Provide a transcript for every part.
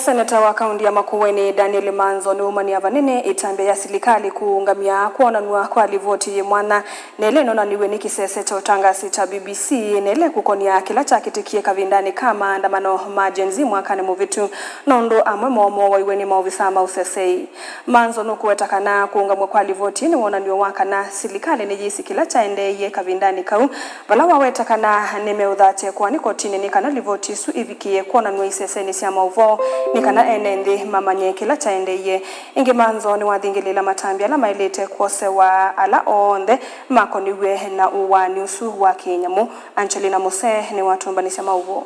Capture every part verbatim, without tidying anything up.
Seneta wa kaunti ya Makueni, Daniel Manzo, nĩwumany'a vanene ĩtambya ya silikalĩ kũũngamya kwonanw'a kwa livoti yĩ mwanya, na ĩla ĩnonaniw'e nĩ kĩsese kya ũtangasi kya B B C, na ĩla ĩkũkon'ya kĩla kyakĩtĩkie kavindanĩ ka maandamano ma Gen Z mwakanĩ mũvĩtu, na ũndũ amwe moo mooaiwe nĩ maovisaa ma ũsesei. Manzo nũkũweta kana kũũngamw'a kwa livoti nĩ wonany'o wa kana silikalĩ nĩyĩsĩ kĩla kyaendeeie kavindanĩ kau, vala waweta kana nĩmeũthatya ĩkoani kotinĩ nĩ kana livoti ĩsu ĩvikĩe kwonanw'a isesenĩ sya maũvoo nĩ kana ene nthĩ mamanye kĩla kyaendeeie. Ĩngĩ, Manzo nĩwathingĩlĩĩla matambya ala maĩlĩte kwosewa ala onthe makoniw'e na ũaani ũsu wa kĩnyamũ. Angelina Muse nĩwatũmbanĩsya maũvoo.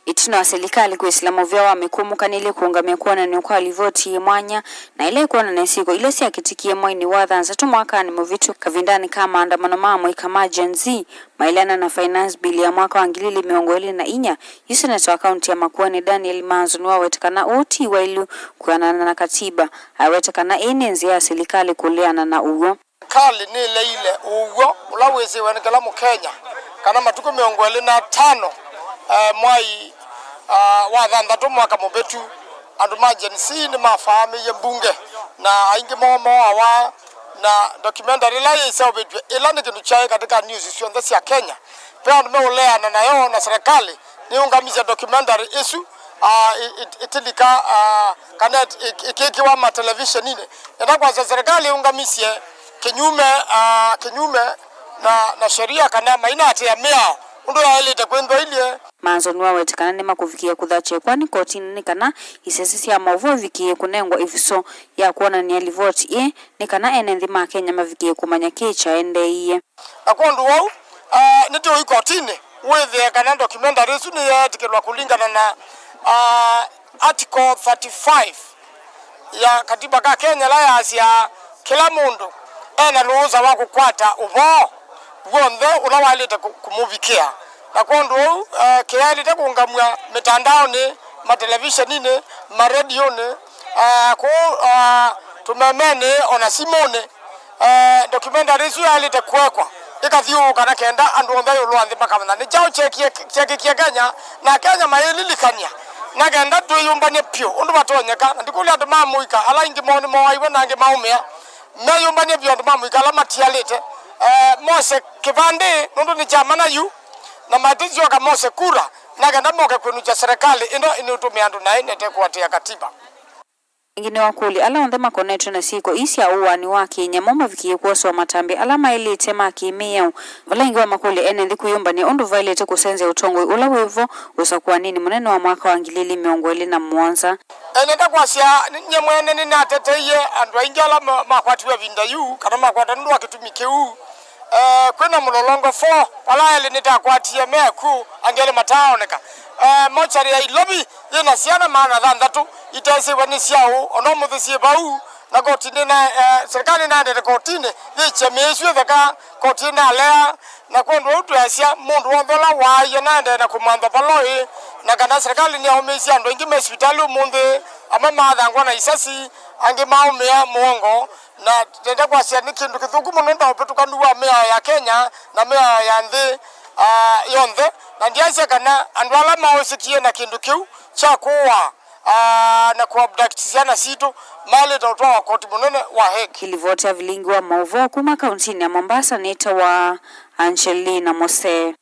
Ĩtina wa silikalĩ kwĩsĩla mũvĩa wa mĩkũmũkanĩlye kũũngamya kwonanw'a kwa livoti yĩ mwanya na ĩla ĩkwonany'a syĩko ila syakĩtĩkie mweinĩ wa thanthatũ mwakanĩ mũvĩtu kavindanĩ ka maandamano ma amũika ma Gen Z mailana na Finance Bill ya mwaka wa ngili ili mĩongo ĩlĩ na inya, yu seneta wa kaunti ya Makueni Daniel Manzo nĩwawete kana ũu ti wailu kwĩanana na katiba. Awete kana ĩĩ nĩ nzĩa ya silikalĩ kũleana na ũw'o. Serikali nĩleile ũw'o ũla wĩsĩwe nĩ kĩla Mũkenya kana matukũ mĩongo ĩlĩ na atano, eh, mwai, ah, wa thanthatũ mwaka mũvĩtu, andũ ma Gen Z nĩmafaamĩie mbunge, na aingĩ moo mooawa, na documentary ĩla yĩseũvĩtw'e, ĩla nĩ kĩndũ kyaĩ katika news syonthe sya Kenya, ve andũ meũleana nayo, na serikali nĩyũngamisye documentary ĩsu, ah, ĩ-, ĩ-, ĩtilika, ah, kana ĩt-, ĩk-, ĩkĩkĩwa matelevisheninĩ. Enda kwasya serikali yũngamisye kĩnyume, ah, kĩnyume na, na sheria kana mainaatĩĩa mĩao ũndũ yaĩlĩte kwĩnthwa ilye. Manzo nĩwawete kana nĩmakũvikĩa kũthatya ĩkoani kotinĩ nĩ kana isese sya maũvoo ivikĩe kũnengwa ĩvuso ya kwonany'a livoti ĩĩ nĩ kana ene nthĩ ma Kenya mavikĩe kũmanya kĩ kyaendeeie. Na kwondũ wou, ah, nĩtũĩ kotinĩ wĩthĩe kana documentary ĩsu nĩyeetĩkĩlwa kũlingana na, ah, Article thirty-five ya katiba ka Kenya, ĩla yaasya kĩla mũndũ ena lũũsa wa kũkwata ũvoo w'onthe ũla waĩlĩte kũ-, kũmũvikĩa. Na kwondũ ũu, eh, kĩyaĩlĩte kũũngamw'a mĩtandaonĩ, matelevisheninĩ, maredionĩ, eh, kũu, ah, tũmemenĩ, o na simũnĩ. Eh, documentary ĩsu yaĩlĩte kũekwa ĩkathyũũka na kenda andũ onthe ĩũlũ wa nthĩ makamanya nĩ kyaũ kyekie-, kyekĩkie Kenya, na Akenya mayĩlilikany'a, na kenda twĩyũmbany'e vyũ ũndũ vatonyeka. Na ndikũlya andũ ma mũika ala aingĩ moo nĩmooaiwe na angĩ maũmĩa, meyũmbany'e vyũ andũ ma mũika ala matialĩte, eh, mose kĩvandĩ nũndũ nĩ kya mana yu, na matĩsyoka mose kura, na kenda moke kwĩnũkya serikali ĩno ĩnĩũtũmĩa andũ naĩ na ĩtekũatĩĩa katiba. Ĩngĩ nĩwakũlya ala onthe makonetwe na syĩko ii sya ũaani wa kĩnyamũ mavikĩe kwosewa matambya ala maĩlĩte ma kĩ-mĩao, vala ĩngĩ wamakũlya ene nthĩ kwĩyũmbany'a ũndũ vaĩlĩte kũsenzya ũtongoi ũla wĩ vo ũsakũaninĩ mũnene wa mwaka wa ngili ili mĩongo ĩlĩ na mũonza. Ene ndakwasya, nyie mwene nĩnateteie andũ aingĩ ala ma-, makwatiwe ĩvinda yu, kana makwata nũndũ wa kĩtumi kĩu. Eh, kwĩna Mũlolongo four, vala elĩ nĩtakwatie me akw'ũ, angĩ elĩ mataaoneka. Eh, mochari ya Ilovi yĩna syana maana thanthatũ itesĩwe nĩ syaũ, ona ũmũnthĩ syĩ vau, na koti nĩna, eh, serikali nĩnaendete kotinĩ yĩkye mĩĩ ĩsu ĩtheka, koti ĩnalea, na kwondũ ũu tweasya mũndũ w'onthe ũla waaie naendee na kũmanthwa vala ũĩ, na kana serikali nĩyaũmĩisye andũ aingĩ me sivitalĩ ũmũnthĩ, amwe maathangwa na isasi, angĩ maũmĩa mũongo, na nenda kwasya nĩ kĩndũ kĩthũku mũno nũndũ wa ũvĩtũkanu wa mĩao ya Kenya na mĩao ya nthĩ, ah, yonthe, na ndiasya kana andũ ala maũsĩkie na kĩndũ kĩu kya kũũa, ah, na kũ abduct syana sitũ maĩlĩte ũtwawa koti mũnene wa Hague. Ĩlivoti ya vilingi wa maũvoo kuma kauntinĩ ya Mombasa nĩtawa Angelina Mose.